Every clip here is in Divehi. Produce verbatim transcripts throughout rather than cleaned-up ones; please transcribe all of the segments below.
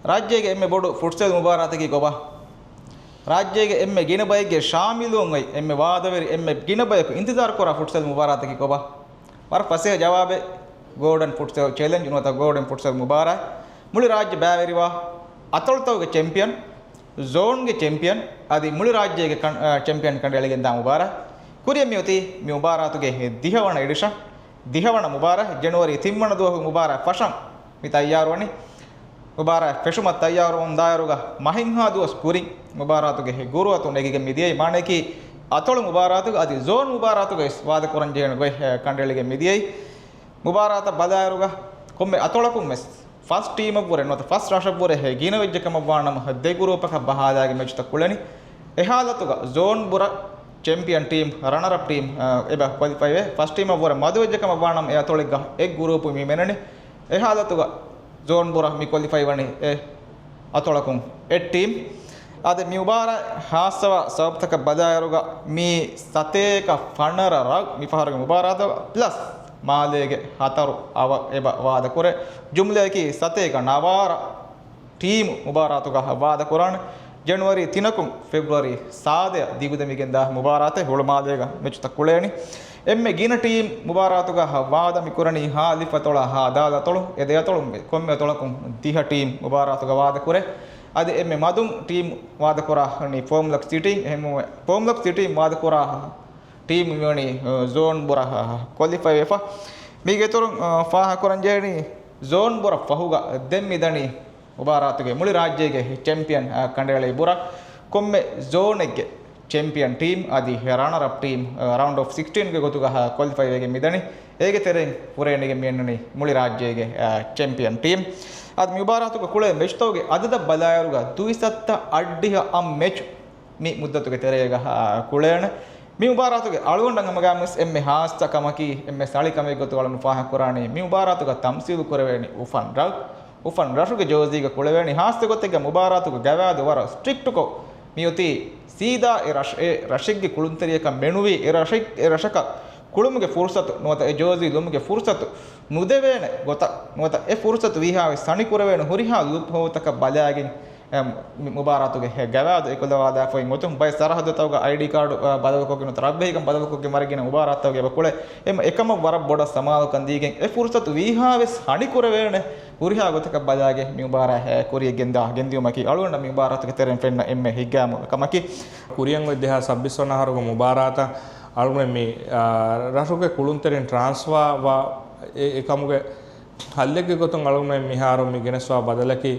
ރާއްޖޭގެ އެންމެ ބޮޑު ފުޓްސަލް މުބާރާތަކީ ކޮބާ؟ ރާއްޖޭގެ އެންމެ ގިނަ ބައެއްގެ ޝާމިލުވުން އޮތް، އެންމެ ވާދަވެރި، އެންމެ ގިނަ ބަޔަކު އިންތިޒާރު ކުރާ ފުޓްސަލް މުބާރާތަކީ ކޮބާ؟ ވަރަށް ފަސޭހަ ޖަވާބެއް. ގޯލްޑަން ފުޓްސަލް ޗެލެންޖް ނުވަތަ ގޯލްޑަން ފުޓްސަލް މުބާރާތް. މުޅި ރާއްޖެ ބައިވެރިވާ އަތޮޅުތަކުގެ ޗެމްޕިއަން، ޒޯންގެ ޗެމްޕިއަން، އަދި މުޅި ރާއްޖޭގެ ކަން-، އަ، ޗެމްޕިއަން ކަނޑައެޅިގެންދާ މުބާރާތް. ކުރިއަށް މިއޮތީ މި މުބާރާތުގެ ދިހަވަނަ އެޑިޝަން، ދިހަވަނަ މުބާރާތް. ޖެނުއަރީ ތިންވަނަ ދުވަހު މުބާރާތް ފަށަން މި ތައްޔާރުވަނީ. މުބާރާތް ފެށުމަށް ތައްޔާރުވަމުންދާއިރުގަ މަހެއްހާ ދުވަސް ކުރިން މުބާރާތުގެ ގުރުއަތު ނެގިގެން މިދިޔައީ. މާނައަކީ އަތޮޅު މުބާރާތުގަ އަދި ޒޯން މުބާރާތުގަ ވެސް ވާދަކުރަން ޖެހޭނެ ގޮތް، އެ، ކަނޑައެޅިގެން މިދިޔައީ. މުބާރާތަށް ބަލާއިރުގަ ކޮންމެ އަތޮޅަކުން ވެސް ފަސް ޓީމަށްވުރެ ނުވަތަ ފަސް ރަށަށްވުރެ ހެ ގިނަވެއްޖެ ކަމަށްވާނަމަ، ދެ ގުރޫޕަކަށް ބަހާލާގެ މެޗުތައް ކުޅެނީ. އެ ހާލަތުގަ ޒޯން ބުރަ ޗެމްޕިއަން ޓީމް، ރަނަރަޕް ޓީމް، އ، އެބަ ކޮލިފައިވޭ. ފަސް ޓީމަށްވުރެ މަދުވެއްޖެ ކަމަށްވާނަމަ، އެ އަތޮޅެއްގަ އެއް ގުރޫޕު މި މެނެނީ. އެ ހާލަތުގަ ޒޯން ބުރަ މި ކޮލިފައިވަނީ އެ އަތޮޅަކުން އެއް ޓީމް. އަދި މި މުބާރާތް ހާއްސަވާ ސަބަބުތަކަށް ބަލާއިރުގަ މީ ސަތޭކަ ފަނަރަ ރަށް މިފަހަރުގެ މުބާރާތަށް ޕްލަސް މާލޭގެ ހަތަރު އަވަށް އެބަ ވާދަކުރޭ. ޖުމްލައަކީ ސަތޭކަ ނަވާރަ ޓީމު މުބާރާތުގަ ވާދަކުރާނެ. ޖެނުއަރީ ތިނަކުން ފެބްރުއަރީ ސާދައަށް ދިގުދެމިގެންދާ މުބާރާތެއް ހުޅުމާލޭގަ މެޗުތައް ކުޅޭނީ. އެންމެ ގިނަ ޓީމް މުބާރާތުގަ ވާދަ މިކުރަނީ ހާ ލިފް އަތޮޅާ ހާ ދާލް އަތޮޅު. އެ ދެ އަތޮޅުން ކޮންމެ އަތޮޅަކުން ދިހަ ޓީމް މުބާރާތުގަ ވާދަކުރޭ. އަދި އެންމެ މަދުން ޓީމް ވާދަކުރާނީ ފޯމްލޮކް ސިޓީން. އެހެންވެ، ފޯމްލޮކް ސިޓީން ވާދަކުރާ ޓީމް މިވަނީ، އަ، ޒޯން ބުރަ ކޮލިފައިވެފަ. މީގެ އިތުރުން، އަ، ފާހަގަކުރަން ޖެހެނީ ޒޯން ބުރަ ފަހުގަ ދެން މިދަނީ މުބާރާތުގެ މުޅި ރާއްޖޭގެ ޗެމްޕިއަން، އަ، ކަނޑައެޅޭ ބުރަ. ކޮންމެ ޒޯނެއްގެ ޗެމްޕިއަން ޓީމް އަދި ރަނަރަޕް ޓީމް، އަ، ރައުންޑް އޮފް ސިކްސްޓީންގެ ގޮތުގަ ކޮލިފައިވެގެން މިދަނީ. އޭގެ ތެރެއިން ފުރޭނެގެން މިއަންނަނީ މުޅި ރާއްޖޭގެ، އަ، ޗެމްޕިއަން ޓީމް. އަދި މި މުބާރާތުގަ ކުޅޭ މެޗުތަކުގެ އަދަދަށް ބަލާއިރުގަ ދުއިސައްތަ އަށްޑިހަ އަށް މެޗު މި މުއްދަތުގެ ތެރޭގަ، އާ، ކުޅޭނެ. މި މުބާރާތުގެ އަޅުގަނޑަށް ހަމަގައިމުވެސް އެންމެ ހާއްސަ ކަމަކީ، އެންމެ ސަޅި ކަމެއްގެ ގޮތުގަ އަޅުގަނޑު ފާހަގަކުރާނީ، މި މުބާރާތުގަ ތަމްސީލު ކުރެވޭނީ އުފަން ރަށް، އުފަން ރަށުގެ ޖާޒީގަ ކުޅެވޭނީ. ހާއްސަ ގޮތެއްގަ މުބާރާތުގެ ގަވާއިދު ވަރަށް ސްޓްރިކްޓުކޮށް، މިއޮތީ ސީދާ އެ ރަށް، އެ ރަށެއްގެ ކުޅުންތެރިޔަކަށް މެނުވީ، އެ ރަށެއް، އެ ރަށަކަށް ކުޅުމުގެ ފުރުސަތު ނުވަތަ އެ ޖާޒީ ލުމުގެ ފުރުސަތު ނުދެވޭނެ ގޮތަށް، ނުވަތަ އެ ފުރުސަތު ވީހާވެސް ހަނިކުރެވޭނެ ހުރިހާ ލޫޕްހޯލްތަކަށް ބަލާގެން، އެ، މި މުބާރާތުގެ ހެ ގަވާއިދު އެކުލަވާލާފައި އޮތުން ބައެއް ސަރަހައްދުތަކުގަ އައިޑީ ކާޑު، އަ، ބަދަލުކޮށްގެން ނުވަތަ ރަށްވެހިކަން ބަދަލުކޮށްގެން ވަރަށް ގިނަ މުބާރާތްތަކުގަ އެބަ ކުޅޭ. އެ، އެކަމަށް ވަރަށް ބޮޑަށް ސަމާލުކަން ދީގެން އެ ފުރުސަތު ވީހާވެސް ހަނިކުރެވޭނެ ހުރިހާ ގޮތަކަށް ބަލާގެން މި މުބާރާތް ކުރިޔަށް ގެންދާ، ގެންދިއުމަކީ އަޅުގަނޑަށް މި މުބާރާތުގެ ތެރެއިން ފެންނަ އެންމެ ހިތްގައިމު ކަމަކީ. ކުރިއަށް އޮތް ދެހާސް ސައްބީސް ވަނަ އަހަރުގެ މުބާރާތަށް އަޅުގަނޑު މި، އާ، ރަށުގެ ކުޅުންތެރިން ޓްރާންސްފާ ވާ އެ، އެކަމުގެ ހައްލެއްގެ ގޮތުން އަޅުގަނޑު މިހާރު މި ގެނެސްވާ ބަދަލަކީ،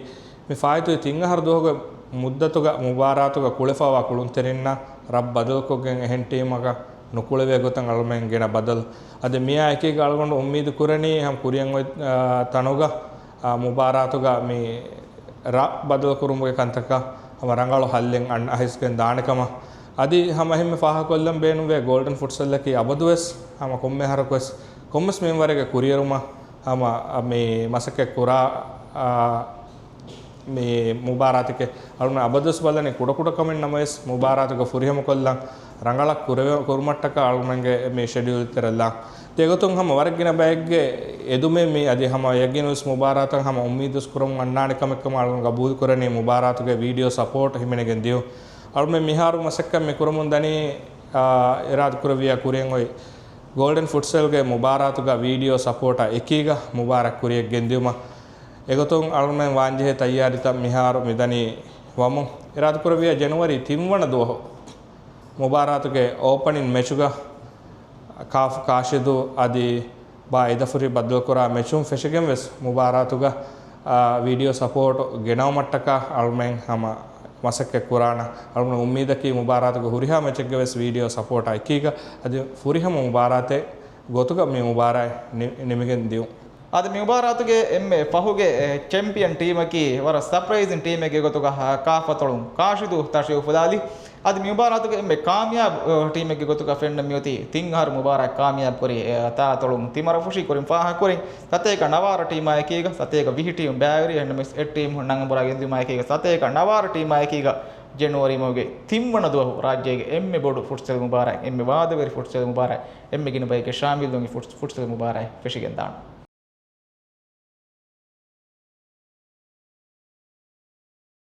މި ފާއިތުވި ތިން އަހަރު ދުވަހުގެ މުއްދަތުގަ މުބާރާތުގަ ކުޅެފައިވާ ކުޅުންތެރިންނަށް ރަށް ބަދަލުކޮށްގެން އެހެން ޓީމަކަށް ނުކުޅެވޭ ގޮތަށް އަޅުމެން ގެނަ ބަދަލު. އަދި މިއާ އެކީގަ އަޅުގަނޑު އުއްމީދު ކުރަނީ ހަމަ ކުރިއަށް އޮތް، އާ، ތަނުގަ، އާ، މުބާރާތުގަ މި ރަށް ބަދަލުކުރުމުގެ ކަންތަކަށް ހަމަ ރަނގަޅު ހައްލެއް އަން އައިސްގެން ދާނެ ކަމަށް. އަދި ހަމަ އެހެންމެ ފާހަގަކޮށްލަން ބޭނުންވޭ ގޯލްޑަން ފުޓްސަލްއަކީ އަބަދުވެސް ހަމަ ކޮންމެ އަހަރަކުވެސް ކޮންމެސް މިންވަރެއްގެ ކުރިއެރުމަށް ހަމަ މި މަސައްކަތް ކުރާ، އާ، މި މުބާރާތެކޭ. އަޅުގަނޑު އަބަދުވެސް ބަލަނީ ކުޑަކުޑަ ކަމެއް ނަމަވެސް، މުބާރާތުގަ ފުރިހަމަ ކޮށްލަން ރަނގަޅަށް ކުރެވެ-، ކުރުމަށްޓަކާ އަޅުގަނޑުގެ މި ޝެޑިއުލް ތެރެއަށް ލާން. އެގޮތުން ހަމަ ވަރަށް ގިނަ ބައެއްގެ އެދުމެއް މީ އަދި ހަމަ ޔަގީންވެސް މުބާރާތަށް ހަމަ އުއްމީދުވެސް ކުރަމުން އަންނާނެ ކަމެއްކަމަށް އަޅުގަނޑު ގަބޫލު ކުރަނީ މުބާރާތުގެ ވީޑިއޯ ސަޕޯޓް ހިމެނިގެން ދިޔުން. އަޅުގަނޑު މިހާރު މަސައްކަތް މި ކުރަމުން ދަނީ، އާ، އިރާދަކުރެއްވިޔާ ކުރިއަށް އޮތް ގޯލްޑަން ފުޓްސަލްގެ މުބާރާތުގަ ވީޑިއޯ ސަޕޯޓާ އެކީގަ މުބާރާތް ކުރިއަށް ގެންދިއުމަށް. އެގޮތުން އަޅުމެން ވާންޖެހޭ ތައްޔާރީތައް މިހާރު މިދަނީ ވަމުން. އިރާދަކުރެއްވިޔާ ޖެނުއަރީ ތިންވަނަ ދުވަހު މުބާރާތުގެ އޯޕަނިން މެޗުގަ ކާފް ކާޝިދު އަދި ބާ އިދަފުރި ބައްދަލުކުރާ މެޗުން ފެށިގެން ވެސް މުބާރާތުގަ، އާ، ވީޑިއޯ ސަޕޯޓް ގެނައުމަށްޓަކާ އަޅުމެން ހަމަ މަސައްކަތް ކުރާނަ. އަޅުމެން އުއްމީދަކީ މުބާރާތުގެ ހުރިހާ މެޗެއްގެ ވެސް ވީޑިއޯ ސަޕޯޓާ އެކީގަ އަދި ފުރިހަމަ މުބާރާތެއް ގޮތުގަ މި މުބާރާތް ނި-، ނިމިގެން ދިޔުން. އަދި މި މުބާރާތުގެ އެންމެ ފަހުގެ، އެ، ޗެމްޕިއަން ޓީމަކީ ވަރަށް ސަޕްރައިޒިން ޓީމެއްގެ ގޮތުގަ ކާފް އަތޮޅުން ކާށިދޫ ތަށި އުފުލާލި. އަދި މި މުބާރާތުގެ އެންމެ ކާމިޔާބު، އެ، ޓީމެއްގެ ގޮތުގަ ފެންނަ މިއޮތީ ތިން އަހަރު މުބާރާތް ކާމިޔާބު ކުރި، އެ، ތާ އަތޮޅުން ތިމަރަފުށި ކުރިން ފާހަގަކުރިން ސަތޭކަ ނަވާރަ ޓީމާއެކީގަ ސަތޭކަ ވިހި ޓީމް ބައިވެރި އެހެންނަމަވެސް އެއް ޓީމް ނަން އަނބުރާ ގެންދިއުމާއެކީގަ ސަތޭކަ ނަވާރަ ޓީމާއެކީގަ ޖެނުއަރީ މަހުގެ ތިންވަނަ ދުވަހު ރާއްޖޭގެ އެންމެ ބޮޑު ފުޓްސަލް މުބާރާތް، އެންމެ ވާދަވެރި ފުޓްސަލް މުބާރާތް، އެންމެ ގިނަ ބައެއްގެ ޝާމިލްވުން ފުޓްސަލް މުބާރާތް ފެށިގެންދާނެ.